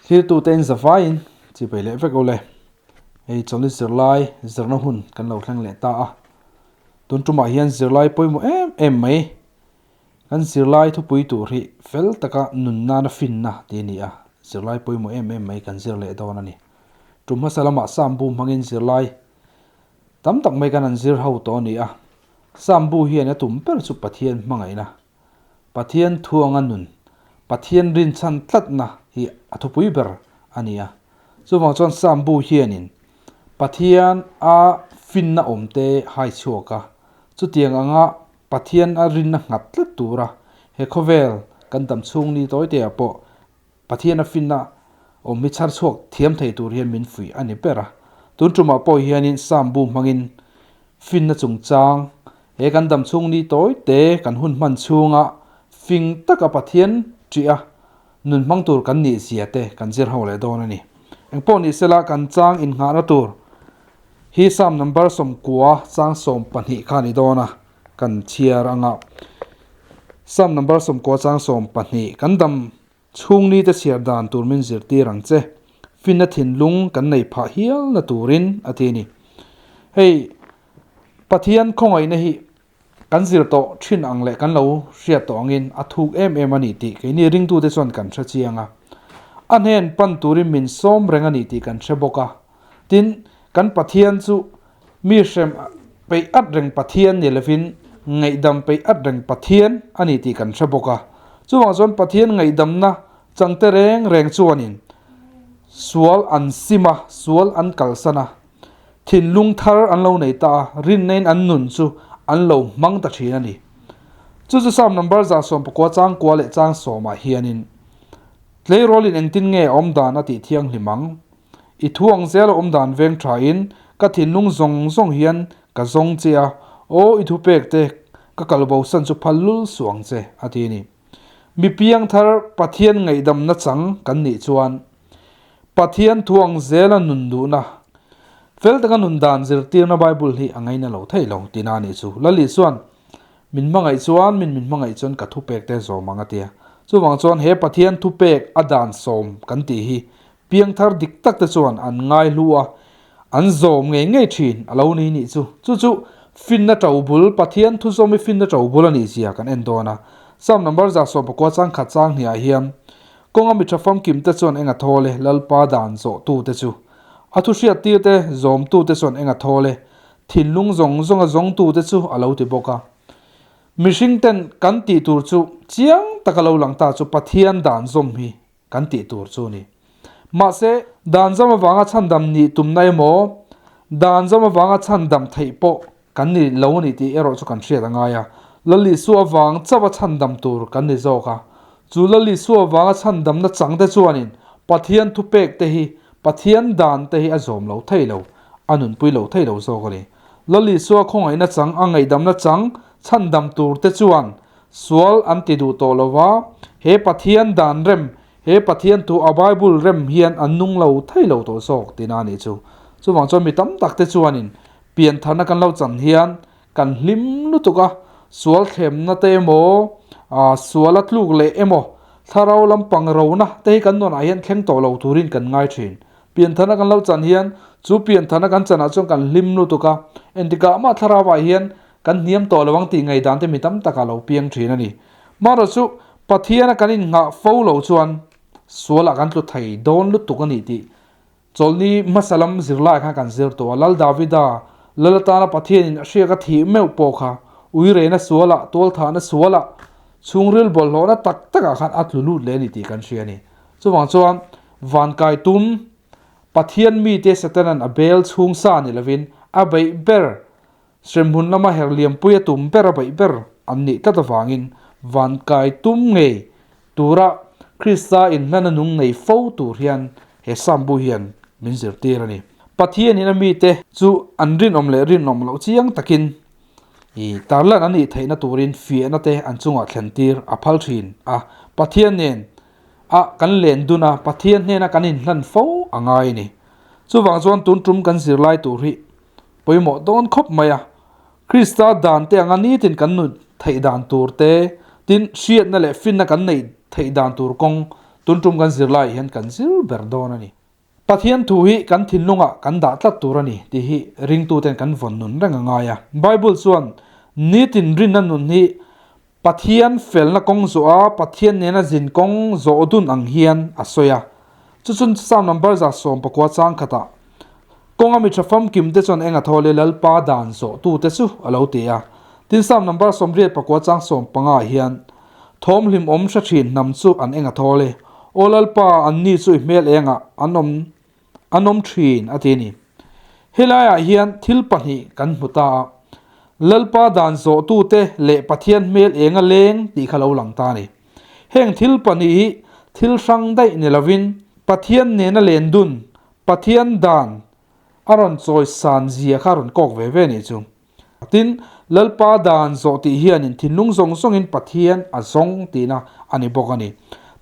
Thlirtute in zavaiin chibai leh vek ule. Hei chawlhni zirlai zirna hun kan lo thleng leh ta a. Tun tumah hian zirlai pawimawh em em mai kan zirlai thupui tur hi fel taka nun nana finna tih a ni a, zirlai pawimawh em em mai kan zir leh dawn a ni. Tum hmasa lamah Sam bu hmangin zirlai tam tak mai kan han zir ho tawh a ni a. Sam bu hian a tum ber chu Pathian hmangaihna Pathian thu anga nun, Pathian rinchhan tlatna hi a thupui ber a ni a. Chuvang chuan Psalm bu hianin Pathian a finna awmte hai chhuak a, chutiang anga Pathian a rinna nghat tlat tura he khawvel kan dam chhung ni tawiteah pawh Pathian a finna awm hi chhar chhuak thiam thei tur hian min fuih a ni ber a. Tun tumah pawh hianin Psalm bu hmangin finna chungchang he kan dam chhung ni tawi te kan hun hman chhunga fing taka Pathian ṭih a nun hmang tur kan nih zia te kan zir ho leh dawn a ni. Engpawh ni sela kan chang innghahna tur hi Psalm number 90 chang 12 kha a ni dawn a, kan chhiar anga Psalm number 90 chang 12 kan dam Chhung nite chhiar dan tur min zirtir ang che, finna thinlung kan nei phah hialna turin a ti a ni. Hei Pathian khawngaihna hi kan zir tawh thin ang leh kan lo hriat tawh angin a thuk em em a ni tih keini ringtute chuan kan hre chiang a. A hnen pan turin min sawm reng a ni tih kan hre bawk a. Tin, kan Pathian chu mi hrem peih at reng Pathian ni lovin ngaihdam peih at reng Pathian a ni tih kan hre bawk a. Chuvang chuan Pathian ngaihdamna changte reng reng chuanin sual an sim a, sual an kalsan a, thinlung thar an lo nei ta a, rinnain an nun chu an lo hmang ta thin a ni. Chu chu Psalm number 119 chang kua leh chang sawmah hianin Tleirawlin engtin nge awm dan a tih thianghlim ang? I thu ang zel a awm dan veng tha in ka thinlung zawng zawng hian ka zawng che a, aw i thu pek te ka kal bo san chu phal lul suh ang che, a ti a ni. Mi piang thar Pathian ngaihdamna chang kan nih chuan Pathian thu ang zel a nun duhna, fel taka nun dan zirtirna Bible hi a ngaina lo thei lo tina a nih chu. Lali chuan Min hmangaih chuan min min hmangaih chuan ka thupek te zawm ang a tia. Chuvang chuan he Pathian thupek a dan sawm kan tih hi piangthar dik tak te chuan an ngai hlu a, an zawm ngei ngei thin a lo ni nih chu. Chu chu finna to bul, Pathian thu zawm hi finna to bul a nih zia kan en dawn a. Psalm number 119 chang khat chang hniah hian kawnga mi tha famkim te chuan eng a thawl e, Lalpa dan zawh tu te chu. A thu hriat tir te zawm tu te chuan eng a thawl e, Thinlung zawng zawnga zawngtute chu a lo ti bawk a. Mihring ten kan tih tur chu chiang taka lo lang ta chu Pathian dan zawm hi kan tih tur chu a ni. Mahse, dan zawm avanga chhandam nih tumna emaw, dan zawm avanga chhandam theih pawh kan ni lo a ni tih erawh chu kan hriat a ngai a. Lal Isua avang chauha chhandam tur kan ni zawk a. Chu Lal Isua avanga chhandamna changte chuanin Pathian thupek te hi, Pathian dan te hi a zawm lo thei lo. A nunpui lo thei lo zawk a ni. Lal Isua khawngaihna chang, a ngaihdamna chang, chhandam turte chuan sual an ti duh tawh lo va, he Pathian dan rem, he Pathian thu a Bible rem hian an nung lo thei lo tawh zawk tihna a nih chu. Chuvang chuan mi tam takte chuanin piantharna kan lo chan hian kan hlim lutuk a, sual thlemna te emaw, suala tluk leh emaw, thlarau lampang rona te hi kan nunah hian thleng tawh lo turin kan ngai thin. Pianthana kan lo chan hian chu pianthana kan chanah chuan kan hlim lutuk a, entikah mah thlarauah hian kan hniam tawh lo ang tih ngaihdan te mi tam takah lo piang thin a ni. Marawh chu Pathiana kan innghah fo lo chuan sualah kan tlu thei dawn lutuk a ni tih chawlhni hmasa lam zirlai khan kan zir tawh a. Lal Davida lal atana Pathianin a hriak a thih meuh pawh kha uirena sualah, tualthahna sualah, chhungril bawlhhlawhna tak takah khan a tlu lut leh a ni tih kan hria a ni. Chuvang chuan Vankai tum, Pathian mite Satanan a bel chhung sa ni lovin a beih ber, hremhmun lama herliampui a tum ber a beih ber an nih tlat avangin vankai tum ngei tura Krista inhlana nung nei fo tur hian he Psalm bu hian min zirtir a ni. Pathianin a mite chu an rinawm leh rinawm loh chiang takin i tarlan a nih theihna turin fiahna te an chungah thlentir a phal thin a, Pathian nen a kan len dun a, Pathian hnena kan inhlan fo a ngai a ni. Chuvang chuan tun tum kan zirlai tur hi pawimawh dawn khawp mai a, Krista dan te anga nitin kan nun theih dan tur te, tin hriatna leh finna kan neih theih dan tur kawng Tun tum kan zirlaiah hian kan zir ber dawn a ni. Pathian thu hi kan thinlungah kan dah tlat tur a ni tih hi ringtuten kan vawn nun reng a ngai a. Bible chuan nitin rinna nun hi Pathian felna kawng zawh a, Pathian nena zin kawng zawh dun ang hian a sawi a. Chu chun Psalm number 19 chang khatah, Kawnga mi tha famkim te chuan eng a thaw le Lalpa dan zawh tu te chu a lo ti a. Tin Psalm number 85 chang 15 hian, Thawm hlim awm hre thin hnam chu an eng a thaw le, Aw Lalpa, an ni chu i hmel engah an awm an awm thin a ti a ni. Helaiah hian thil pahnih kan hmu ta a, Lalpa dan zawhtute leh Pathian hmel eng a leng tih kha lo lang ta a ni. Heng thil pahnih hi thil hrang daih ni lovin Pathian nena len dun, Pathian dan a rawn chawi san zia kha a rawn kawk ve ve a nih chu. Tin, Lalpa dan zawh tih hianin thinlung zawng zawngin Pathian a zawng tihna a ni bawk a ni.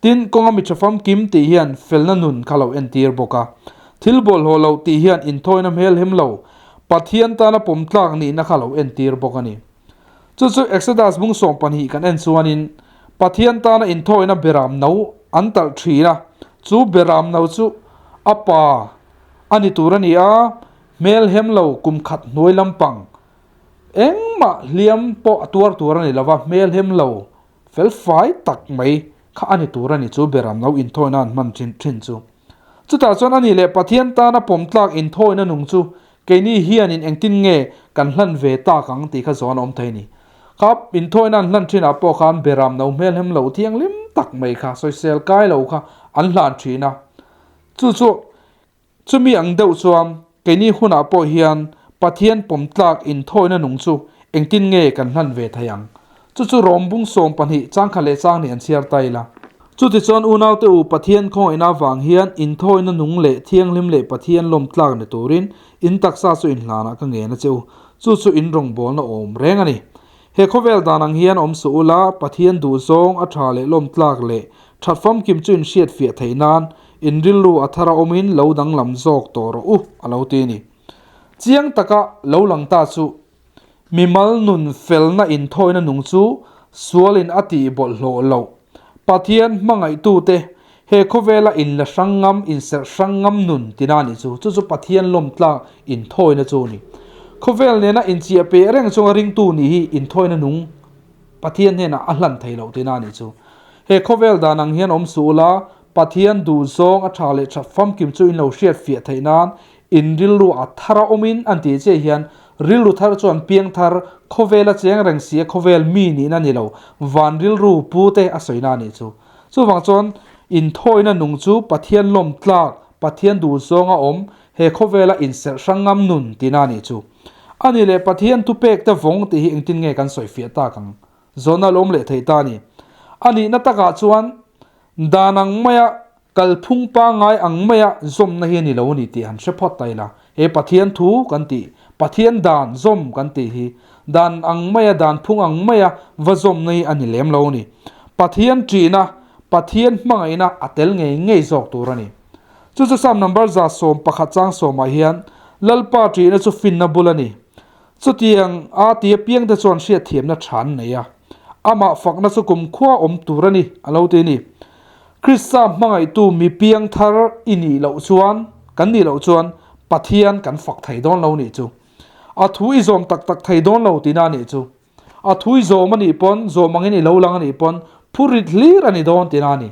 Tin, kawnga mi tha famkim tih hian felna nun kha lo entir bawk a. Thil bawlhhlawh loh tih hian inthawina hmel hem lo, Pathian tana pawm tlak nihna kha lo entir bawk a ni. Chu chu Exodus bung 12 kan en chuanin Pathian tana inthawina beram no an talh thin a, chu beram no chu a pa a ni tur a ni a, Hmel hem lo kum khat hnuai lampang engmah hliam pawh a tuar tur a ni lova, hmel hem lo fel fai tak mai kha a ni tur a ni chu beram lo inthawina an hman thin thin chu. Chutah chuan a ni leh Pathian tana pawm tlak inthawina nung chu keini hianin engtin nge kan hlan ve tak ang tih kha zawn a awm thei a ni. Kha inthawina an hlan thinah pawh khan beram no hmel hem lo thianghlim tak mai kha sawisel kai lo kha an hlan thin a, chu chu Chumi ang deuh chuan keini hunah pawh hian Pathian pawm tlak inthawina nung chu engtin nge kan hlan ve thei ang? Chu chu Rom bung 12 changkhat leh chang nih an chhiar ta ila. Chutichuan unaute u Pathian khawngaihna avang hian inthawina nung leh thianghlim leh Pathian lawm tlak ni turin in taksa chu inhlanah ka ngen a che u. Chu chu in rawngbawlna awm reng a ni. He khawvel dan ang hian awm suh ula, Pathian duhzawng a tha leh lawm tlak leh that famkim chu in hriat fiah theih nan in rilru a thar a awmin lo danglam zawk tawh rawh u, a lo ti a ni. Chiang taka lo lang ta chu, mimal nun felna inthawina nung chu sualin a tih bawlhhlawh loh. Pathian hmangaihtute he khawvela inla hrang ngam, inserh hrang ngam nun tina nih chu, chu chu Pathian lawmtlak inthawina chu a ni. Khawvel nena inchiah peh reng chunga ringtu nih hi inthawina nung Pathian hnenah a hlan thei loh tina nih chu. He khawvel dan ang hian awm suh ula, Pathian duhzawng a tha leh that famkim chu in lo hriat fiah theih nan in rilru a thar a awmin an tih chiah hian rilru thar chuan piang thar khawvel a cheng reng si a khawvel mi nihna ni lo van rilru pu te a sawi na nih chu. Chuvang chuan inthawina nung chu Pathian lawm tlak Pathian duhzawng a awm he khawvela inserh hrang ngam nun tihna nih chu. A nih leh Pathian thupek te vawng tih hi engtin nge kan sawi fiah tak ang? Zawhna lawm leh thei ta a ni. A nihna takah chuan Dan ang maia kalphung pangngai ang maia zawmna hi a ni lo a ni tih han hre phawt ta ila. He Pathian thu kan tih, Pathian dan zawm kan tih hi dan ang maia dan phung ang maia va zawmna hi a ni lem lo a ni. Pathian ṭihna, Pathian hmangaihna a tel ngei ngei zawk tur a ni. Chu chu Psalm number 111 chang sawmah hian, Lalpa ṭihna chu finna bul a ni. Chutiang a ti apiangte chuan hriatthiamna tha an nei a, amah fakna chu kumkhua awm tur a ni, a lo ti a ni. Krista hmangaihtu mi piang thar i nih loh chuan, kan nih loh chuan Pathian kan fak thei dawn lo nih chu. A thu i zawm tak tak thei dawn lo tihna a nih chu. A thu i zawm a nih pawn, zawm angin i lo lang a nih pawn, phurit hlir a ni dawn tihna a ni.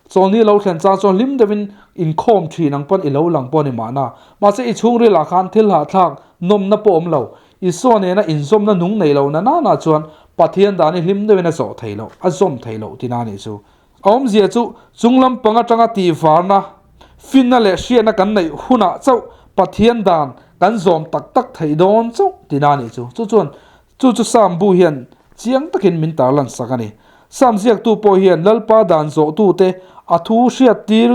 Chawlni lo thlen chang chuan hlim deuhin inkhawm thin ang pawn i lo lang pawh a ni mahna. Mahse i chhungrilah khan thil hahthlak nawmna pawh awm lo. Isua nena inzawmna nung nei lo na nana chuan Pathian dan hi hlim deuhin a zawh thei loh, a zawm thei loh tina a nih chu. A awmzia chu chung lampang atanga tihvarna, finna leh hriatna kan neih hunah chauh Pathian dan kan zawm tak tak theih dawn chauh tina a nih chu. Chu chuan Chu chu Sam bu hian chiang takin min tarlan sak a ni. Sam ziaktu pawh hian Lalpa dan zawhtute, a thu hriattir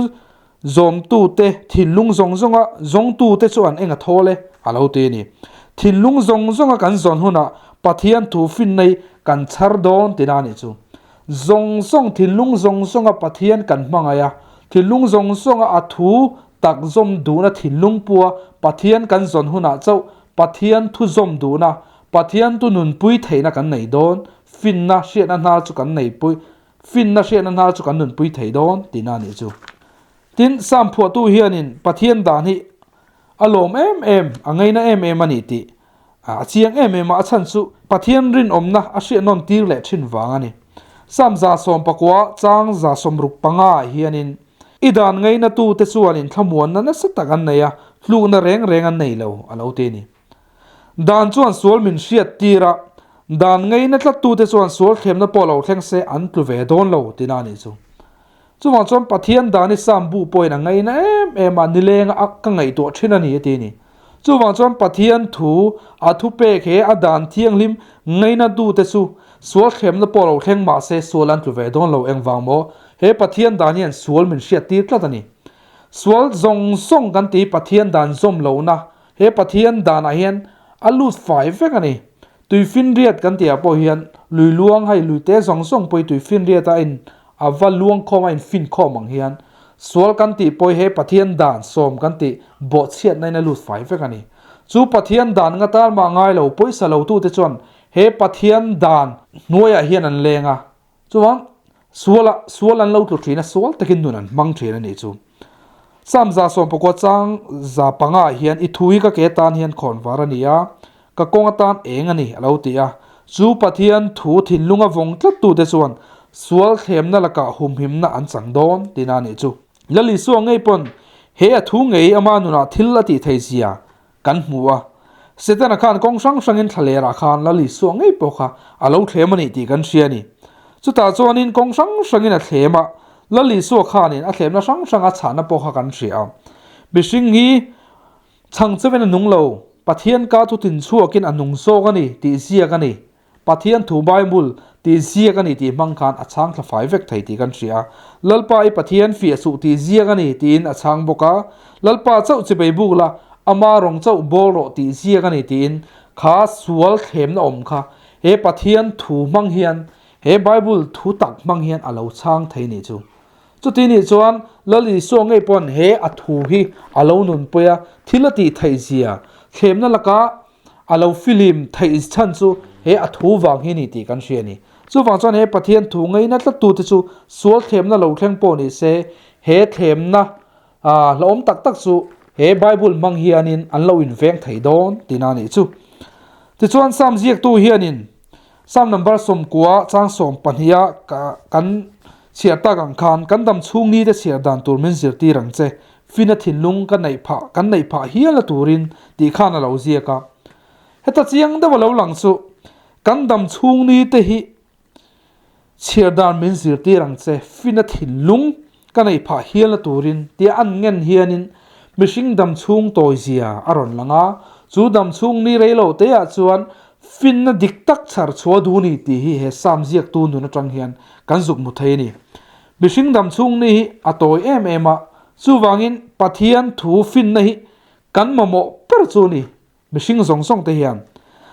zawmtute, thinlung zawng zawnga zawngtute chu an eng a thawl e, a lo ti a ni. Thinlung zawng zawnga kan zawn hunah Pathian thu finnei kan chhar dawn tina a nih chu. Zawng zawng, thinlung zawng zawnga Pathian kan hmangaih a, thinlung zawng zawnga a thu tak zawm duhna thinlung pua Pathian kan zawn hunah chauh Pathian thu zawm duhna, Pathian tu nunpui theihna kan nei dawn, finna, hriatna hnar chu kan nei pui, Finna hriatna hnar chu kan nunpui thei dawn tihna a nih chu. Tin, Psalm phuahtu hianin Pathian dan hi a lawm em em, a ngaina em em a ni tih a chiang em em a, a chhan chu Pathian rinawmna a hriatnawn tir leh thin vang a ni. Psalm 19 chang 65 ah hianin, I dan ngainatute chuanin thlamuanna nasa tak an nei a, hlukna reng reng an nei lo, a lo ti a ni. Dan chuan sual min hriat tir a, dan ngaina tlattute chuan sual thlemna pawh lo thleng se an tlu ve dawn lo tina a nih chu. Chuvang chuan Pathian dan hi Psalm bu pawhin a ngaina em em a, nileng a ka ngaihtuah thin a ni a ti a ni. Chuvang chuan Pathian thu, a thupek he a dan thianghlim ngainatute chu sual thlemna pawh lo thleng mah se sual an tlu ve dawn lo engvang maw? He Pathian dan hian sual min hriat tir tlat a ni. Sual zawng zawng kan ti Pathian dan zawm lohna He Pathian danah hian a lut fai vek a ni. Tuifinriat kan tihah pawh hian lui luang hei lui te zawng zawng pawh hi tuifinriat a in a va luang khawm a in fin khawm ang hian sual kan tih pawh hi he Pathian dan sawm kan tih bawhchhiatna in a lut fai vek a ni. Chu Pathian dan nga tan mah ngai lo pawisa lo tute chuan he Pathian dan hnuaiah hian an leng a. Chuan suala sual an lo tlu thin a, sual takin nun an hmang thin a nih chu. Psalm 19 chang 5 ah hian i thu hi ka ke tan hian khawn var a ni a, ka kawng atan eng a ni a lo ti a. Chu Pathian thu thinlunga vawng tlat tute chuan sual thlemna lakah humhimna an chang dawn tihna a nih chu. Lal Isua ngei pawn he a thu ngei ama nunah thil a tih thei zia Kan hmu a, Setana khan kawng hrang hrangin thlalerah khan Lal Isua ngei pawh kha a lo thlem a nih tih kan hria a ni. Chutah chuanin kawng hrang hrangin a thlem a, Lal Isua khanin a thlemna hrang hranga chhahna pawh kha kan hria a. Mihring hi chhang chevin a nung lo, Pathian ka thu tinchhuakin a nung zawk a ni tih ziak a ni. Pathian thu Bible tih ziak a ni tih hmang khan a chhang thla fai vek thei tih kan hria a. Lalpa i Pathian fiah suh tih ziak a ni tiin a chhang bawk a. Lalpa chauh chibei buk la, ama rawng chauh bawl rawh tih ziak a ni tiin kha sual thlemna awm kha he Pathian thu hmang hian, he Bible thu tak hmang hian a lo chhang thei nih chu. Chuti nih chuan Lal Isua ngei pawn he a thu hi a lo nunpui a, thil a tih theih zia thlemna laka A lo filim theih chhan chu he a thu vang hi ni tih kan hria a ni. Chuvang chuan he Pathian thu ngaina tlattute chu sual thlemna lo thleng pawh ni se, he thlemna hlauhawm tak tak chu he Bible hmang hianin an lo inveng thei dawn tihna a nih chu. Tichuan Psalm ziaktu hianin Psalm number 90 chang 12 a kan chhiar tak ang khan kan dam chhung nite chhiar dan tur min zirtir ang che Fina thinlung ka neih phah, kan neih phah hial a turin tih khan a lo ziak a. Heta chiang deuh a lo lang chu, kan dam chhung ni te hi chhiar dan min zirtir ang che, fina thinlung ka neih phah hial a turin tia an ngen hianin mihring dam chhung tawi zia a rawn lang a, chu dam chhung ni rei lo te ah chuan finna dik tak chhar chhuah duh ni tih hi he Psalm ziaktu nun atang hian kan zuk hmu thei a ni. Mihring dam chhung ni hi a tawi em em a, chuvangin Pathian thu finna hi kan mamawh ber chu a ni, mihring zawng zawng te hian.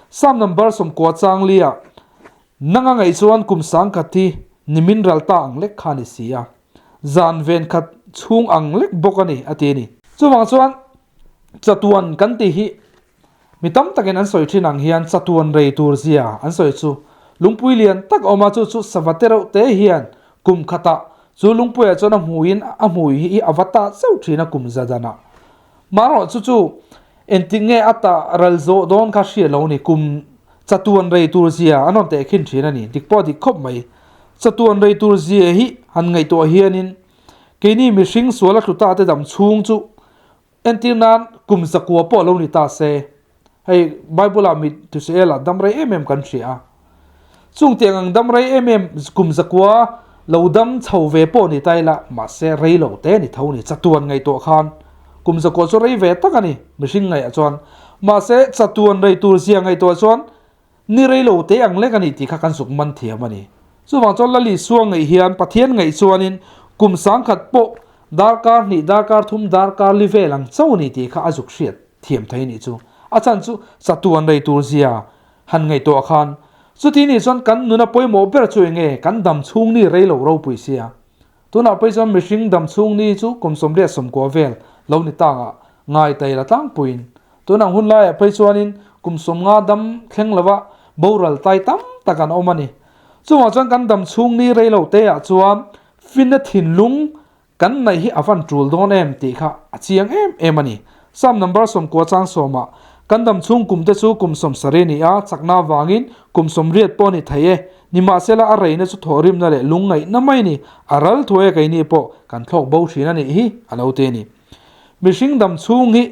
Psalm number 90 chang lia nanga ngaih chuan kum sangkhat hi nimin ral ta ang lek kha a ni si a, zan ven khat chhung ang lek bawk a ni a ti a ni. Chuvang chuan chatuan kan tih hi Mi tam takin an sawi thin ang hian chatuan rei tur zia an sawi chu lungpui lian tak a awm a, chu chu sava te reuh te hian kum khatah chu lungpuiah chuan a hmuiin a hmui hi a va tah chauh thin a kum za danah. Marawh chu chu engtik nge a tah ral zawh dawn kha hriat lo ni kum chatuan rei tur zia an rawn tehkhin thin a ni. Dik pawh a dik khawp mai. Chatuan rei tur zia hi han ngaihtuah hianin keini mihring sual a tlu ta te dam chhung chu Entir nan kum zakua pawh lo ni ta se, hei Bible ah mit Tusel ah dam rei em em kan hria a. Chung tiang ang dam rei em em kum zakua lo dam chho ve pawh ni ta ila, mahse rei lo te ni tho ni, chatuan ngaihtuah khan kum zakua chu rei ve tak a ni mihring ngaihah chuan. Mahse chatuan rei tur zia ngaihtuah chuan ni rei lo te ang lek a ni tih kha kan zuk man thiam a ni. Chuvang chuan Lali Suang ngaih hian Pathian ngaih chuanin kum sangkhat pawh darkar hnih, darkar thum, darkar li vel ang chauh a ni tih kha a zuk hriat thiam thei a nih chu. A chhan chu chatuan rei tur zia han ngaihtuah khan chuti nih chuan kan nuna pawimawh ber chu enge kan dam chhung ni rei lo ropui sia. Tunah pawh chuan mihring dam chhung ni chu kum 89 vel lo ni tangah ngai tai la tlangpuiin Tunang hun laiah phei chuanin kum 50 dam thleng lova boral tai tam tak an awm a ni. Chungah chuan kan dam chhung ni rei lo te ah chuan finna thinlung kan neih hi a van tul dawn em tih kha a chiang em em a ni. Psalm number 90 chang sawmah kan dam chhung kum te chu kum 70 a ni a, chakna avangin kum 80 pawh a ni thei e. Nimahsela a reina chu thawhrimna leh lungngaihna mai a ni, a ral thuai a keini pawh kan thlawk bo thin a nih hi a lo ti a ni. Mihring dam chhung hi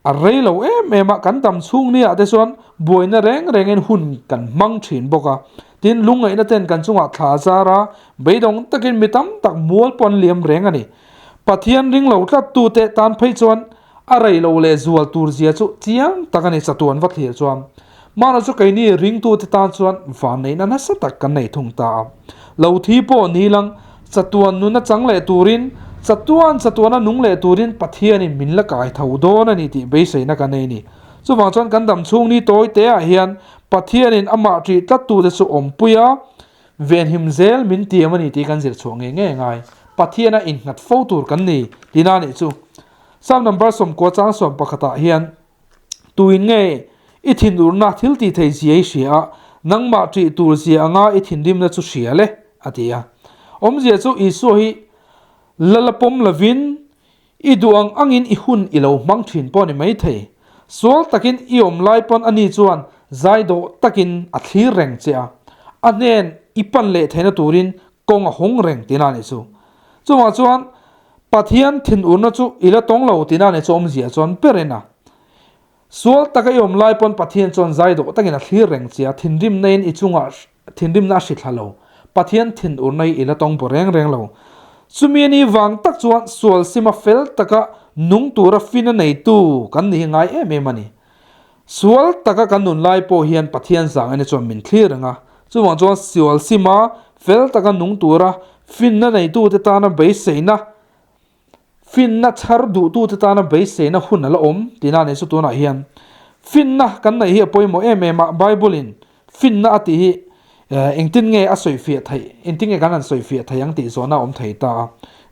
A rei lo em em a, kan dam chhung nia te chuan buaina reng rengin hun kan hmang thin bawk a. Tin, lungngaihna ten kan chungah thla zar a, beidawng takin mi tam tak mual pawh an liam reng a ni. Pathian ring lo tlat tute tan phei chuan a rei lo leh zual tur zia chu chiang tak a ni chatuan va thlir chuan. Mahna chu keini ringtute tan chuan vanneihna nasa tak kan nei thung ta a. Lo thi pawh ni lang, chatuan nuna chang leh turin, chatuan chatuana nung leh turin Pathianin min la kai tho dawn a ni tih beiseina ka nei a ni. Chuvang chuan kan dam chhung ni tawi te ah hian Pathianin amah ṭih tlattute chu awmpui a, venhim zel min tiam a ni tih kan zir chhuah ngei ngei angai. Pathiana innghat fo tur kan ni tihna a nih chu. Psalm number 90 chang 11 ah hian. Tuin nge i thinurna thil tih theih zia i hria a, nangmah ṭih tur zia anga i thinrimna chu hria le, a ti a. Awmzia chu Isua hi la la pawm lovin i duh ang angin i hun i lo hmang ṭhin pawh a ni maithei. Sual takin i awm lai pawn ani chuan zaidawh takin a thlir reng che a, a hnen i pan leh theihna turin kawng a hawng reng tihna a nih chu. Chuvang chuan Pathian thinurna chu i la tawng lo tihna nih chu awmzia chuan ber in a. Sual taka i awm lai pawn Pathian chuan zai dawh takin a thlir reng che a, thinrimna in i chungah thinrimna a hri thla lo. Pathian thinurna hi i la tawng baw reng reng lo. Chumi a nih vang tak chuan sual sima fel taka nung tura fina neitu kan ni hi ngai em em a ni. Sual taka kan nun lai pawh hian Pathian zang ene chuan min thlir reng a, chuvang chuan sual sima fel taka nung tura finna neitute tana beiseina, finna chhar duhtute tana beiseina hun a la awm tihna a nih chu tunah hian finna kan neih hi a pawimawh em em a, Bible-in finna a tih hi engtin nge a sawifiah theih, engtin nge kan han sawifiah thei ang tih zawhna a awm thei ta a.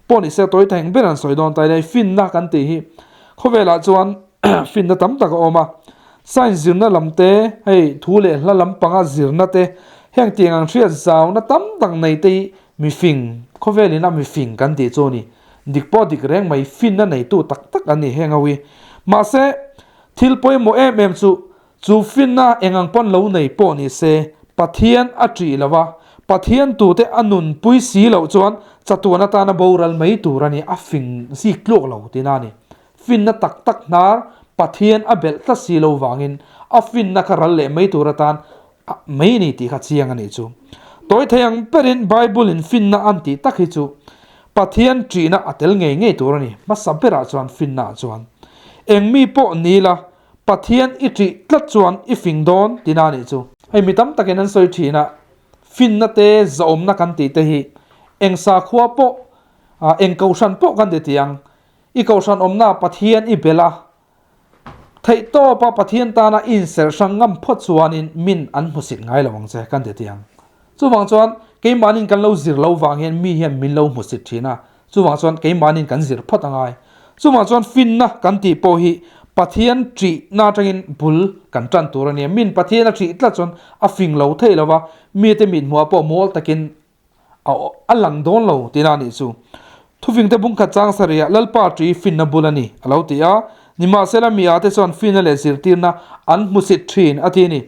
Pawh ni se tawi theng ber an sawi dawn ta ila finna kan tih hi khawvelah chuan finna tam tak a awm a, science zirna lam te, hei thu leh hla lampanga zirna te, heng tiang ang hriat zauna tam tak nei te hi mifing, khawvelin a mifing kan tih chu a ni. Dik pawh dik reng mai finna neitu tak tak an ni heng ho hi. Mahse, thil pawimawh em em chu Chu finna eng ang pawn lo nei pawh ni se, Pathian a ṭih lo a, Pathian tute a nunpui si loh chuan chatuan atana boral mai tur a ni, a fing zik tluak lo tihna a ni. Finna tak tak hnar Pathian a belh tlat si lo vangin a finna kha ral leh mai tur atan mai a ni tih kha chiang a nih chu. Tawi thei ang berin Bible-in finna an tih tak hi chu Pathian ṭihna a tel ngei ngei tur a ni, hmasa berah chuan finna ah chuan. Eng mi pawh ni la, Pathian i ṭih tlat chuan i fing dawn tina nih chu. Hei mi tam takin an sawi ṭhin a, finna te zahawmna kan tih te hi eng sakhua pawh, eng kohhran pawh kan ti ti ang. I kohhran awmna Pathian i belh a, theihtawpa Pathian tana i inserh hrang ngam phawt chuanin min an hmusit ngai lo ang che kan ti ti ang. Chuvang chuan keimahnin kan lo zir lo vang hian mi hian min lo hmusit ṭhin a, Chuvang chuan keimahnin kan zir phawt a ngai. Chuvang chuan finna kan tih pawh hi Pathian ṭihna atangin bul kan ṭan tur a nia. Min Pathian a ṭih tlat chuan a fing lo thei lo va, mite mithmuah pawh mual takin a a lang dawn lo tihna a nih chu. Thufingte bungkhat chang sarihah Lalpa ṭih finna bul a ni a lo ti a. Nimahsela mi ate chuan finna leh zirtirna an hmusit ṭhin a ti a ni.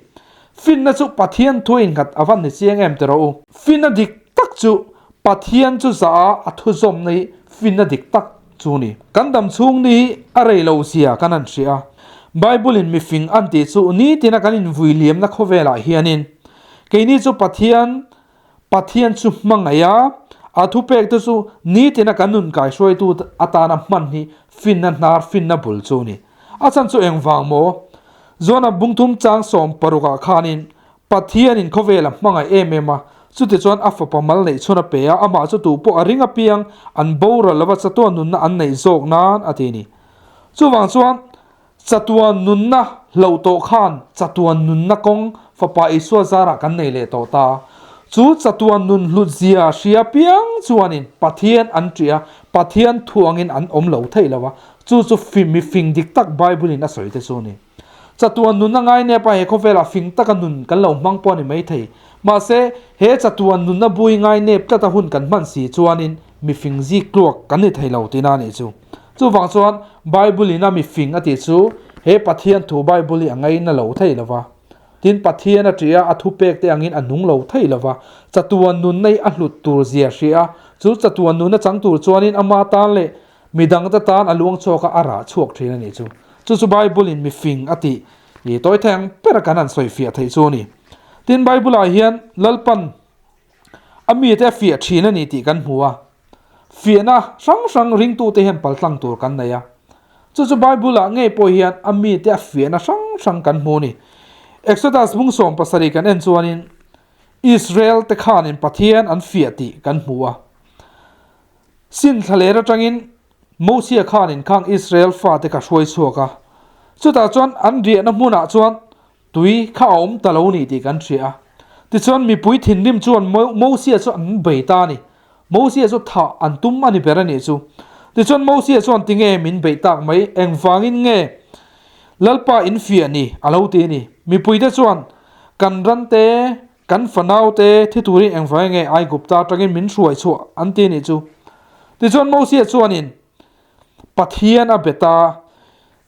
Finna chu Pathian thu innghat a van ni chiang em ti rawh u. Finna dik tak chu Pathian chu zah a a thuzawmna hi finna dik tak chu ni. Kan dam chhung ni hi a rei lo zia kan han hria a. Bible in mifing an tih chu nitina kan invui liamna khawvelah hianin keini chu Pathian Pathian chu hmangaih a, a thupek te chu nitina kan nun kaihruaitu atana hman hi finna hnar finna bul chu ni. A chhan chu engvang maw? John-a bungthum chang 16 ah khanin Pathianin khawvel a hmangaih em em a, chutichuan a fapa mal neih chhun a pe a, amah chu tuh pawh a ring apiang an boral lova chatuan nunna an neih zawk nan a ti a ni. Chuvang chuan chatuan nunna hloh tawh khan chatuan nunna kawng Fapa Isua zarah kan nei leh tawh ta. Chu chatuan nun hlut zia hria piang chuanin Pathian an ṭih a, Pathian thuangin an awm lo theih lo a, chu chu mi fing dik tak Bible-in a sawi te chu a ni. Chatuan nunna ngai nep a he khawvelah fing taka nun kan lo hmang pawh a ni maithei. Mahse, he chatuan nunna bui ngai nep tlata hun kan hman si chuanin mi fing zik tluak kan ni thei lo tihna a nih chu. Chuvang chuan Bible in a mi fing a tih chu he Pathian thu Bible hi a ngaina lo thei lo va. Tin, Pathian a ṭih a, a thupek te angin a nung lo thei lo va. Chatuan nunna hi a hlut tur zia hria a, chu chatuan nunna chang tur chuanin ama tan leh Midangte tan a luang chhuak a, a rah chhuak thin a nih chu. Chu chu Bible-in mi fing a tih i tawi thei ang ber a kan han sawi fiah theih chu a ni. Tin, Bible-ah hian Lalpan a mite a fiah thin a ni tih kan hmu a. Fiahna hrang hrang ringtute hian paltlang tur kan nei a. Chu chu Bible-ah ngei pawh hian a mite a fiahna hrang hrang kan hmu a ni. Exodus bung 17 kan en chuanin Israel-te khanin Pathian an fiah tih kan hmu a. Sin thlaler atangin Mosia khanin khang Israel fate ka hruai chhuak a, chutah chuan an riahna hmunah chuan tui kha a awm ta lo ni tih kan hria a. Tichuan mipui thinrim chuan Mosia chu an bei ta a ni. Mosia chu thah an tum a ni ber a nih chu. Tichuan Mosia chuan tinge min beih tak mai, engvangin nge Lalpa in fiah ni a lo ti a ni. Mipuite chuan kan rante Kan fanaute thi turin engvai nge Aigupta atangin min hruai chhuah an ti nih chu. Tichuan Mosia chuanin Pathian a bet a,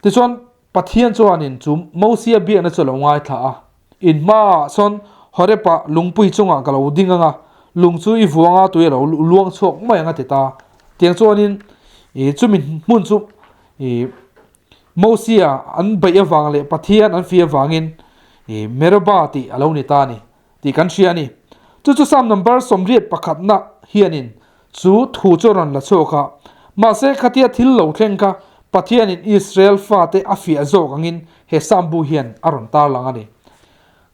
tichuan Pathian chuanin chu Mosia biakna chu a lo ngaithla a, In hmaah sawn Horeb-ah lungpui chungah ka lo ding ang a, lung chu i vuang a tui a lo luang chhuak mai ang a ti ta. Tiang chuanin ih chumi hmun chu ih Mosia an beih avang leh Pathian an fih avangin i Meribah tih a lo ni ta a ni tih kan hria a ni. Chu chu Psalm number 81 na hianin chu thu chu a rawn la chhuak a. Mahse khatia thil lo thleng kha Pathianin Israel fate a fiah zawk angin he Psalm bu hian a rawn tarlang a ni.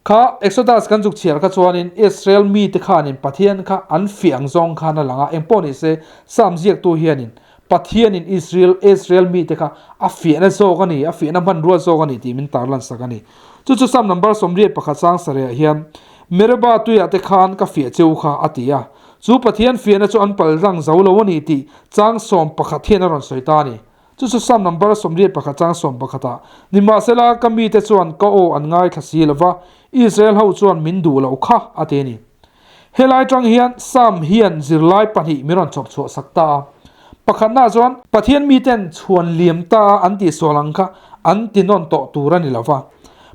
Kha Exodus kan zuk chhiar kha chuanin Israel mite khanin Pathian kha an fiah ang zawng khan a lang a, engpawh ni se Psalm ziaktu hianin Pathianin Israel Israel mite kha a fiahna zawk a ni, a fiahna hmanrua zawk a ni tih min tarlan sak a ni. Chu chu Psalm number 81 sang sarehah hian Meribah tuiah te khan ka fiah cheu kha a ti a, chu Pathian fiahna chu an pallang zo lo a ni tih chang 11 hian a rawn sawi ta a ni. Chu chu Psalm number 81 chang 11 ah, Nimahsela ka mite chuan ka aw an ngaithla si lo va, Israel ho chuan min duh loh kha, a ti a ni. Helai tang hian Psalm hian zirlai pahnih min rawn chawp chhuah sak ta a. Pakhatnaah chuan Pathian miten chhuan liam ta a an tihsual ang kha an ti nawn tawh tur a ni lo va.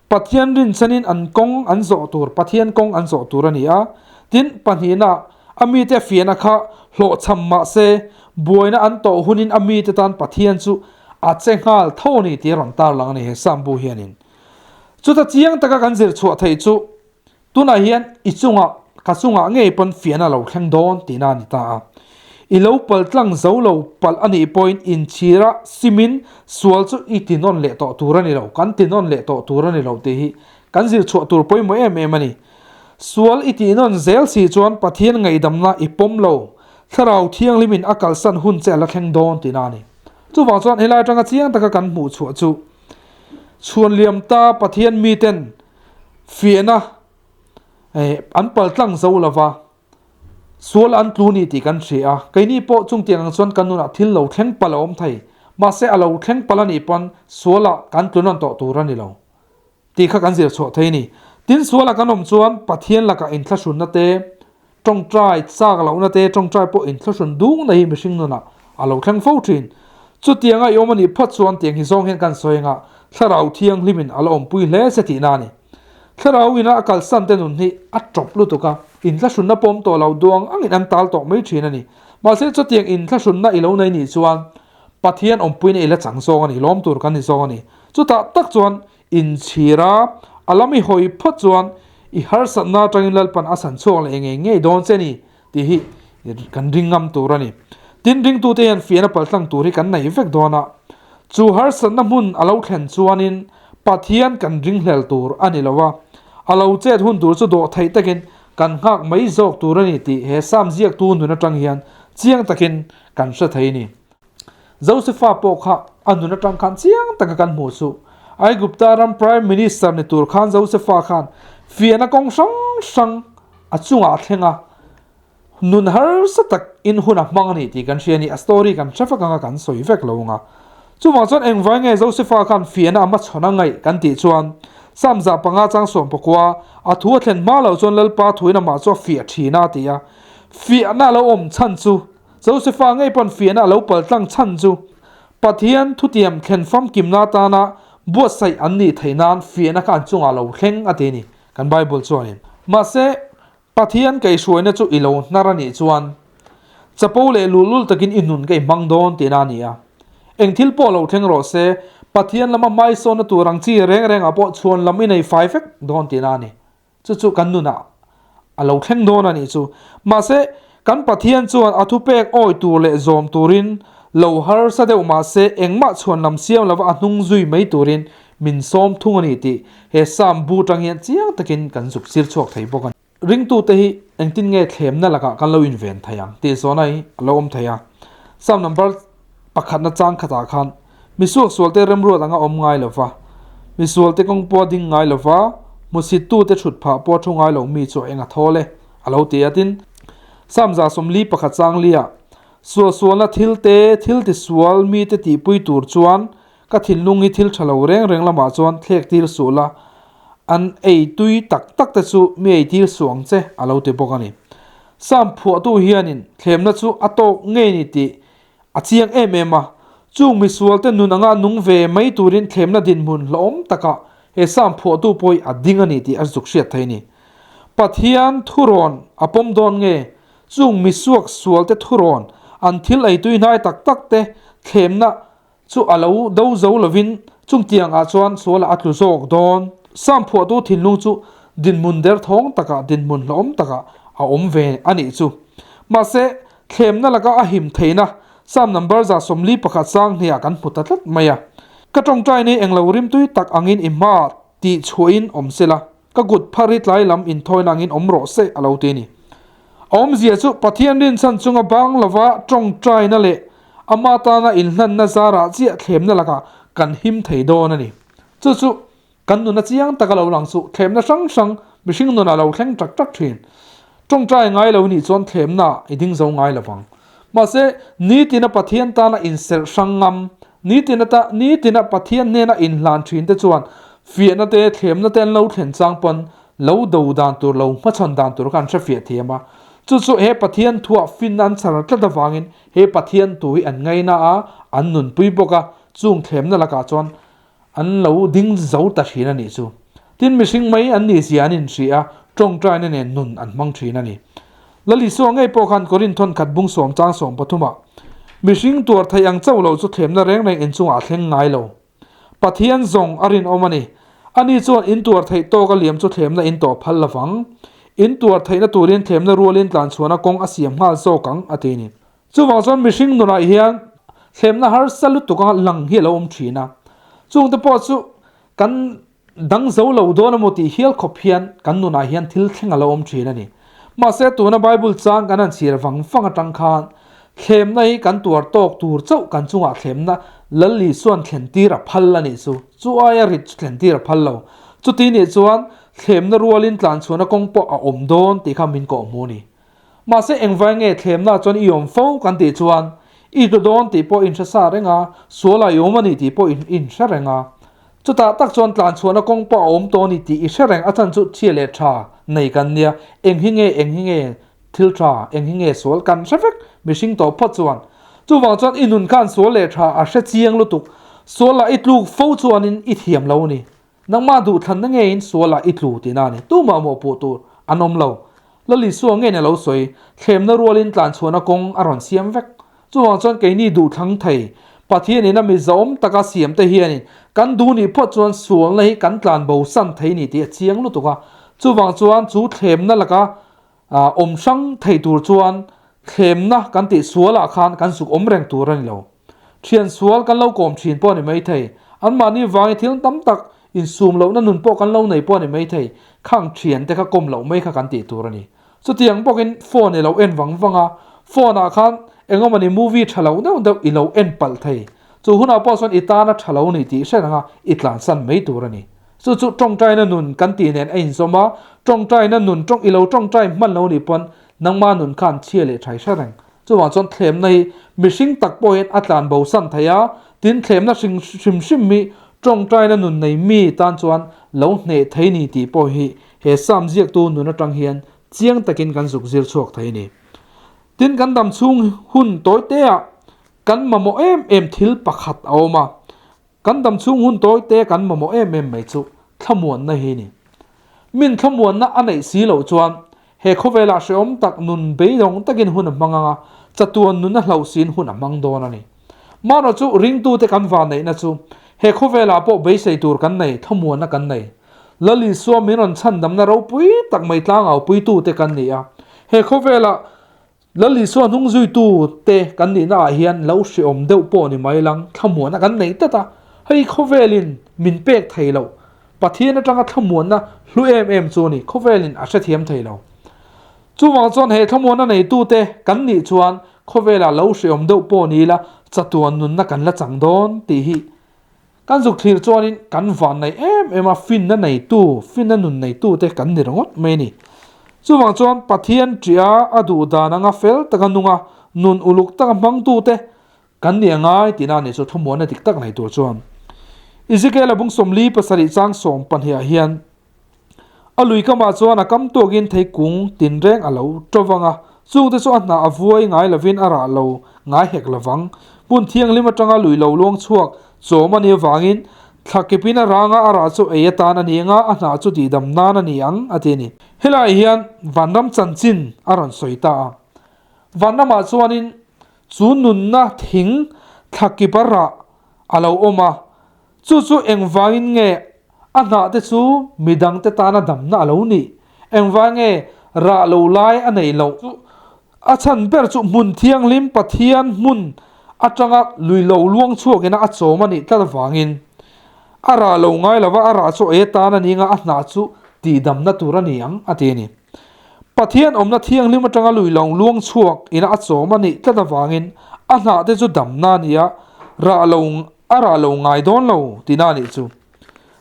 Pathian rinchhanin an kawng an zawh tur, Pathian kawng an zawh tur a ni a. Tin, pahnihnaah A mite fiahna kha hlawhchham mah se, buaina an tawh hunin a mite tan Pathian chu a che nghal tho a ni tih a rawn tarlang a ni he Psalm bu hianin. Chuta chiang taka kan zir chhuah theih chu tunah hian i chungah, ka chungah ngei pawn fiahna lo thleng dawn tihna a ni ta a. I lo pal tlang zo lo palh a nih pawhin inchhira simin sual chu i ti nawn leh tawh tur a ni lo, kan ti nawn leh tawh tur a ni lo tih hi kan zir chhuah tur pawimawh em em a ni. Sual i tih nawn zel si chuan Pathian ngaihdamna i pawm lo, Thlarau Thianghlimin a kalsan hun che a la thleng dawn tihna a ni. Chuvang chuan helai atanga chiang taka kan hmuh chhuah chu chhuan liam ta Pathian miten fiahna an paltlang zo lova, sual an tlu ni tih kan hria a. Keini pawh chungtiang ang chuan kan nunah thil lo thleng palh a awm thei, mahse a lo thleng palh a nih pawn sualah kan tlu nawn tawh tur a ni lo. Tih kha kan zir chhuah thei a ni. Tin, suala kan awm chuan Pathian lakah inthlahrunna te, tawngtai chak lohna te, tawngtai pawh inthlahrun dungna hi mihring nunah a lo thleng fo thin. Chutianga i awm a nih phawt chuan tiang hi zawng hian kan sawi anga Thlarau Thianghlimin a la awmpui hle che tihna a ni. Thlarau ina a kalsan te nun hi a tawp lutuk a, inthlahrunna pawm tawh lo duang angin an tal tawh mai thin a ni. Mahse, chutiang inthlahrunna i lo nei nih chuan Pathian awmpuina i la chang zawng a ni, lawm tur kan ni zawng a ni. Chutah tak chuan inchhir a, a lam i hawi phawt chuan i harsatna atangin Lalpan a san chhuak leh ngei ngei dawn che ni tih hi kan ring ngam tur a ni. Tin, ringtute hian fiahna paltlang tur hi kan nei vek dawn a, chu harsatna hmun a lo thlen chuanin Pathian kan ringhlel tur a ni lo a, a lo chet hun tur chu dawh theih takin kan nghak mai zawk tur a ni tih he Psalm ziaktu nun atang hian chiang takin kan hre thei a ni. Josefa pawh kha a nun atang khan chiang taka kan hmuh chu. Aigupta ram Prime Minister ni tur khan Josefa khan fiahna kawng hrang hrang a chungah a thleng a, nun harsa tak in hun a hmang a ni tih kan hria a ni. A story kan hre vek anga kan sawi vek lo anga. Chuvang chuan engvai nge Josefa khan fiahna a hmachhawn a ngaih kan tih chuan Psalm 500 chang 19 a thu a thlen hma loh chuan Lalpa thuin amah chu a fiah thin a ti a. Fiahna a lo awm chhan chu Josefa ngei pawn fiahna a lo pal tlang chhan chu Pathian thutiam thlen famkimna atana buatsaih an nih theih nan fiahna kha an chungah a lo thleng a ti a ni kan Bible chuanin. Mahse, Pathian kaihhruaina chu i lo hnar a nih chuan chapo leh lul lul takin i nun ka i hmang dawn tihna a ni a. Eng thil pawh lo thleng rawh se, Pathian lama hmaisawnna tur ang chi reng rengah pawh chhuan lam i nei fai vek dawn tihna a ni. Chu chu kan nunah a lo thleng dawn a nih chu. Mahse, kan Pathian chuan a thupek awi tur leh zawm turin lo harsa deuh mahse engmah chhuan lam siam lova a hnung zui mai turin min sawm thung a ni tih he Psalm bu tang hian chiang takin kan zuk sir chhuak thei bawk a ni. Ringtute hi engtin nge thlemna lakah kan lo inven thei ang tih zawhna hi a lo awm thei a. Psalm number pakhatna chang khatah khan Misuaksualte remruat anga awm ngai lo va, misualte kawng pawh a ding ngai lo va, hmusittute thut phah pawh a thu ngai lo mi chu a eng a thawl e, a lo ti a. Tin, Psalm 41 chang liah, Suahsualna thil te, thil tisual mite tihpui tur chuan ka thinlung hi thil tha lo reng reng lamah chuan thlek tir suh la, an ei tui tak tak te chu mi ei tir suh ang che, a lo ti bawk a ni. Psalm phuahtu hianin thlemna chu a tawk ngei ni tih A chiang em em a, chung misualte nun anga nung ve mai turin thlemna dinhmun hlawhawm takah he Psalm phuahtu pawh a ding a ni tih a zuk hriat thei a ni. Pathian thurawn a pawm dawn nge? Chung misuak sualte thurawn, an thil eitui hnai tak tak te thlemna chu a lo do zo lovin chungtiang ah chuan sualah a tlu zawk dawn. Psalm phuahtu thinlung chu dinhmun derthawng takah dinhmun hlawhawm takah a awm ve a nih chu. Mahse, Thlemna laka a him theihna Psalm number 41 sang hniah kan hmu ta tlat mai a. Ka tawngtai ni englo rimtui tak angin i hma tih chhuahin awm se la, ka kut phar hi tlai lam inthawina angin awm rawh se a lo ti a ni. A awmzia chu Pathian rinchhan chunga bang lova tawngtaina leh ama tana inhlanna zarah chiah thlemna lakah kan him thei dawn a ni. Chu chu Kan nuna chiang taka lo lang chu thlemna hrang hrang mihring nunah lo thleng tak tak thin. Tawngtai ngai lo nih chuan thlemna i ding zo ngai lo vang. Mahse, nitina Pathian tana inserh hrang ngam, nitina ta nitina Pathian hnena inhlan thin te chuan fiahna te, thlemna te an lo thlen chang pawn lo do dan tur, lo hmachhawn dan tur kha an hre fiah thiam a. Chu chu he Pathian thuah finna an chhar tlat avangin he Pathian thu hi an ngaina a, an nunpui bawk a, chung thlemna lakah chuan An lo ding zo ta thin a nih chu. Tin, mihring mai an nih zia an inhria a, tawngtaina nen nun an hmang thin a ni. Lal Isua ngei pawh khan Korinth thawn khat bung sawm chang sawm pathumah, Mihring tuar theih ang chauh lo chu thlemna reng reng inchungah a thleng ngai lo. Pathian zawng a rinawm a ni. Ani chuan in tuar theih tawk a liam chu thlemna in tawh phal lovang. In tuar theihna turin thlemna rualin tlanchhuahna kawng a siam nghal zawk ang, a ti a ni. Chuvang chuan mihring nunah hian thlemna harsa lutuk anga lang hi a lo awm thin a, chungte pawh chu kan dang zo lo dawn emaw tih hial khawp hian kan nunah hian thil thleng a lo awm thin a ni. Mahse tuna Bible chang kan han chhir vang vang atang khan thlemna hi kan tuar tawk tur chauh kan chungah thlemna Lal Isua'n thlen tir a phal a nih chu, chu aia rit chu thlen tir a phal lo. Chuti nih chuan thlemna rualin tlanchhuahna kawng pawh a awm dawn tih kha min kawhhmuh a ni. Mahse engvai nge thlemna chuan i awm fo kan tih chuan i tlu dawn tih pawh inhre sa reng a, sual ah i awm a ni tih pawh inhre reng a. Chutah tak chuan tlanchhuahna kawng pawh a awm tawh a ni tih i hre reng a chan chu chhia leh tha nei kan nia, eng hi nge eng hi nge thil tha, eng hi nge sual kan hre vek mihring tawh phawt chuan. Chuvang chuan i nun khan sual leh tha a hre chiang lutuk, sual ah i tluk fo chuanin i thiam lo a ni. Nangmah duhthlanna ngeiin sualah i tlu tihna a ni. Tumah mawhpuh tur an awm lo. Lal Isua ngeiin a lo sawi, thlemna rualin tlanchhuahna kawng a rawn siam vek. Chuvang chuan keini duhthlang thei, Pathianin a mizawm taka siamte hianin kan duh nih phawt chuan sualna hi kan tlan bosan thei ni tih a chiang lutuk a. Chuvang chuan chu thlemna laka awm hrang thei tur chuan thlemna kan tih sualah khan kan zuk awm reng tur a ni lo. Thian sual kan lo kawm thin pawh a ni maithei. Anmahni vangin thil tam tak insum lohna nun pawh kan lo nei pawh a ni maithei. Khang thian te kha kawm loh mai kha kan tih tur a ni. Chutiang bawkin phone i lo en vang vang a, phone ah khan engemawni movie tha lo deuh deuh i lo en palh thei. Chu hunah pawh chuan i tana tha lo ni tih hre reng a, i tlansan mai tur a ni. Chu chu tawngtaina nun kan tih nen a inzawm a, tawngtaina nun tawng i lo tawngtai hman lo nih pawn nangma nun khan chhia leh thai hre reng. Chuvang chuan thlemna hi mihring tak pawhin a tlan bosan thei a, Tin, thlemna hrim hrim hrim hi tawngtaina nun nei mi tan chuan lo hneh thei ni tih pawh hi he Sam ziaktu nun atang hian chiang takin kan zuk zir chhuak thei a ni. Tin, kan dam chhung hun tawi teah kan mamawh em em thil pakhat a awm a, kan dam chhung hun tawi te kan mamawh em em mai chu thlamuanna hi a ni. Min thlamuanna a neih si loh chuan he khawvelah hrehawm tak nun beidawng takin hun a hmang ang a, chatuan nun a hlauh siin hun a hmang dawn a ni. Mahrawh chu ringtute kan vanneihna chu he khawvelah pawh beisei tur kan nei, thlamuanna kan nei. Lal Isua min rawn chhandamna ropui tak mai tlangaupuitute kan ni a, he khawvelah Lal Isua hnung zuitu te kan nihna ah hian lo hreawm deuh pawh ni mai lang, thlamuanna kan nei tlat a, hei khawvelin min pek thei loh, Pathian atanga thlamuanna hlu em em chu a ni, khawvelin a hrethiam thei lo. Chuvang chuan he thlamuanna neitu te kan nih chuan khawvelah lo hreawm deuh pawh ni ila chatuan nunna kan la chang dawn tih hi kan zuk thlir chuanin kan van nei em em a, finna neitu, finna nun neitu te kan ni ringawt mai a ni. Chuvang chuan Pathian ṭiha a duh dan anga fel taka nunga nun uluk taka hmangtu te kan ni angai tihna a nih chu thlamuanna dik tak nei tur chuan. Ezekiel-a bung 47 chang 12 ah hian A lui kamah chuan a kam tawkin theikung tinreng a lo to vang a, chungte chu a hnah a vuai ngai lovin a rah lo ngai hek lovang. Hmun thianghlim atanga lui lo luang chhuak chawm a nih avangin thla kipin a ranga a rah chu ei atan a ni anga a hnah chu tihdam nan a ni ang a ti a ni. Helaiah hian vanram chanchin a rawn sawi ta a. Vanramah chuanin chu nunna thing thla kip a rah a lo awm a, Chu chu engvangin nge a hnah te chu midangte tana damna a lo nih? Engvang nge rah lo lai a neih loh? Chu a chhan ber chu hmun thianghlim Pathian hmun atanga lui lo luang chhuakin a chawm a nih tlat avangin a rah lo ngai lova a rah chu ei atan a ni anga a hnah chu tihdamna tur a ni ang a ti a ni. Pathian awmna thianghlim atanga lui lo luang chhuak ina a chawm a nih tlat avangin a hnah te chu damna a ni a, rah lo A rah lo ngai dawn lo tihna a nih chu.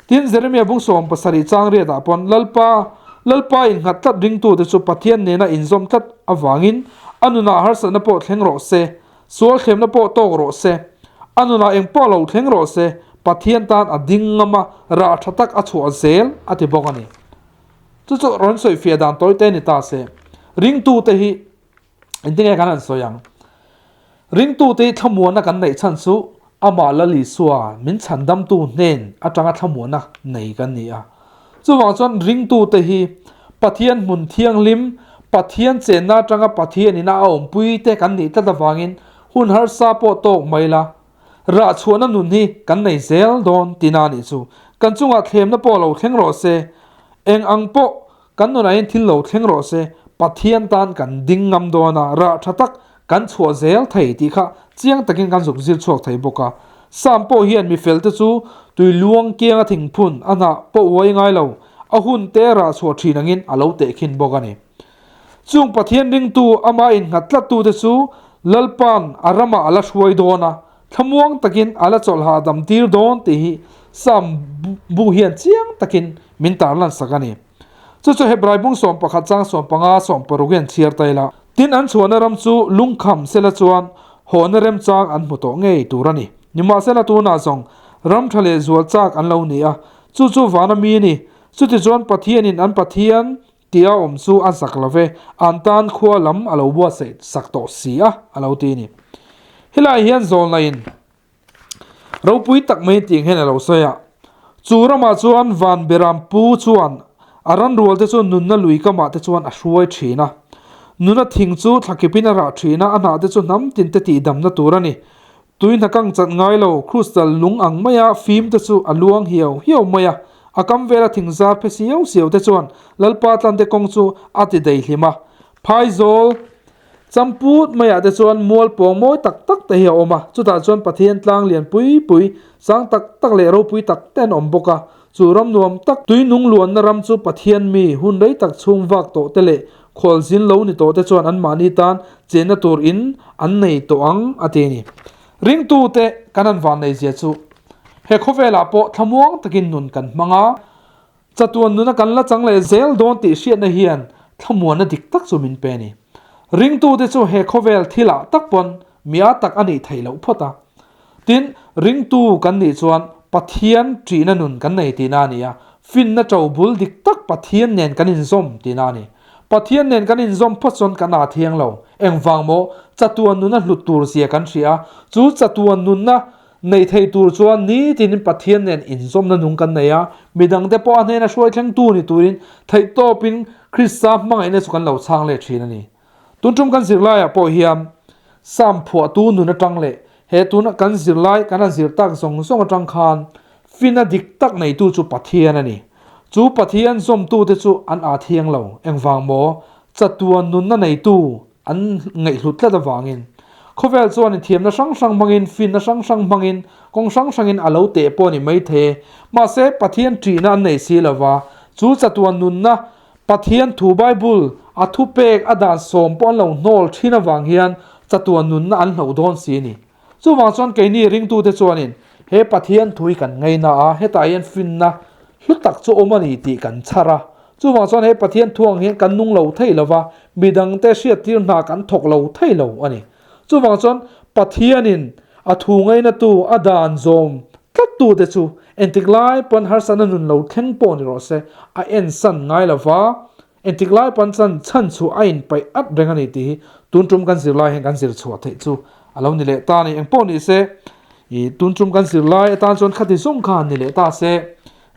Tin, Jeremia bung 70 chang riatah pawn Lalpa, Lalpa innghat tlat ringtute chu Pathian nena inzawm tlat avangin a nunah harsatna pawh thleng rawh se, sual thlemna pawh tawk rawh se, a nunah eng pawh lo thleng rawh se, Pathian tan a ding ngam a, rah tha tak a chhuah zel a ti bawk a ni. Chu chu rawn sawifiah dan tawi te ni ta se. Ringtute hi Engtin nge kan han sawi ang? Ringtute hi thlamuanna kan neih chhan chu amah Lal Isua min chhandamtu hnen atanga thlamuanna nei kan ni a. Chuvang chuan ringtute hi Pathian hmun thianghlim, Pathian chenna atanga Pathian ina a awmpui te kan nih tlat avangin hun harsa pawh tawk mai la, rah chhuahna nun hi kan nei zel dawn tihna a nih chu. Kan chungah thlemna pawh lo thleng rawh se, eng ang pawh Kan nunah hian thil lo thleng rawh se, Pathian tan kan ding ngam dawn a, rah tha tak kan chhuah zel thei tih kha chiang takin kan zuk zir chhuak thei bawk a. Sam pawh hian mi felte chu tui luang kianga thingphun a hnah pawh uai ngai lo, a hun te rah chhuah thin angin a lo tehkhin bawk a ni. Chung Pathian ringtu ama innghat tlattute chu Lalpa'n a ramah a la hruai dawn a, Thlamuang takin a la chawlh hahdam tir dawn tih hi Psalm bu hian chiang takin min tarlan sak a ni. Chu chu Hebrai bung 11 chang 15 16 hian chhiar ta ila. Tin, an chhuahna ram chu lungkham sela chuan hawhna remchang an hmu tawh ngei tur a ni. Nimahsela tunah zawng ram tha leh zual chak an lo ni a, chu chu vana mi a ni. Chutichuan Pathianin an Pathian Tia awm chu a zak lo ve, an tan khua lam a lo buatsaih sak tawh si a, a lo ti a ni. Helaiah hian zawlnaiin ropui tak mai tih ang hian a lo sawi a, chu ramah chuan van beram pu chuan a ranrual te chu nunna lui kamah te chuan a hruai thin a. Nuna thing chu thlakipin a rah thin a, a hnah te chu hnam tin te tihdamna tur a ni. Tui hna kang chat ngai lo, crystal lung ang maia fim te chu a luang hiau hiau mai a, a kam vela thing zar phe siau siau te chuan Lalpa tlante kawng chu a ti dei hlim a. Phaizawl champut maiah te chuan mual pawng mawi tak tak te hi a awm a, chutah chuan Pathian tlang lian pui pui, sang tak tak leh ropui tak te an awm bawk a, chu ram nuam tak tui nung luanna ram chu Pathian mi hun rei tak chhung vak tawh te leh Khualzin lo ni tawh te chuan anmahni tan chenna tur in an nei tawh ang a ti a ni. Ringtute kan an vannei zia chu he khawvelah pawh thlamuang takin nun kan hmang a, chatuan nuna kan la chang leh zel dawn tih hriatna hian thlamuanna dik tak chu min pe a ni. Ringtute chu he khawvel thilah tak pawn mi a tak a nih theih loh phawt a. Tin, ringtu kan nih chuan Pathian ṭihna nun kan nei tihna a ni a, finna ṭo bul dik tak Pathian nen kan inzawm tihna a ni. Pathian nen kan inzawm phawt chuan kan â thiang lo. Engvang maw? Chatuan nuna hlut tur zia kan hria a, chu chatuan nunna nei thei tur chuan nitinin Pathian nen inzawmna nung kan nei a, midangte pawh a hnena hruai thlengtu ni turin theihtawpin Krista hmangaihna chu kan lo chhang leh thin a ni. Tun tum kan zirlaiah pawh hian Sam phuahtu nun atang leh he tuna kan zirlai kan han zir tak zawng zawng atang khan fina dik tak neitu chu Pathian a ni. Chu Pathian zawmtute chu an â thiang lo. Engvang maw? Chatuan nunna neitu an ngaihhlut tlat avangin. Khawvel chuan inthiamna hrang hrang hmangin, finna hrang hrang hmangin, kawng hrang hrangin a lo teh pawh a ni maithei. Mahse, Pathian ṭihna an nei si lova, chu chatuan nunna Pathian thu Bible a thupek a dan sawm pawh an lo hnawl thin avang hian chatuan nunna an hloh dawn si a ni. Chuvang chuan keini ringtute chuanin he Pathian thu hi kan ngaina a, hetah hian finna hlu tak chu awm a ni tih kan chhar a. Chuvang chuan he Pathian thu ang hian kan nung lo thei lo va, midangte hriattir hna kan thawk lo thei lo a ni. Chuvang chuan Pathianin a thu ngainatu a dan zawm tlattute chu entik lai pawn harsatna nun lo thleng pawh ni rawh se, a ensan ngai lo va, entik lai pawn chan chhan chu a inpaih at reng a ni tih hi tun tum kan zirlai hian kan zir chhuah theih chu a lo ni leh ta a ni. Engpawh ni se, ih tun tum kan zirlai atan chuan khati zawng kha han ni leh ta se,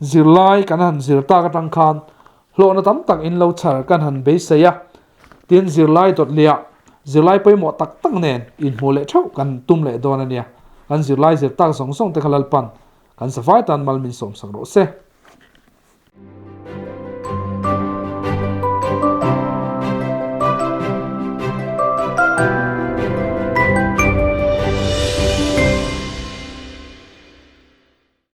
zirlai kan han zir tak atang khan hlawhna tam tak in lo chhar kan han beisei a. Tin, zirlai dawt liah zirlai pawimawh tak tak nen inhmuh leh theuh kan tum leh dawn a nia. Kan zirlai zir tak zawng zawng te kha Lalpan kan zavai tan mal min sawmsak rawh se.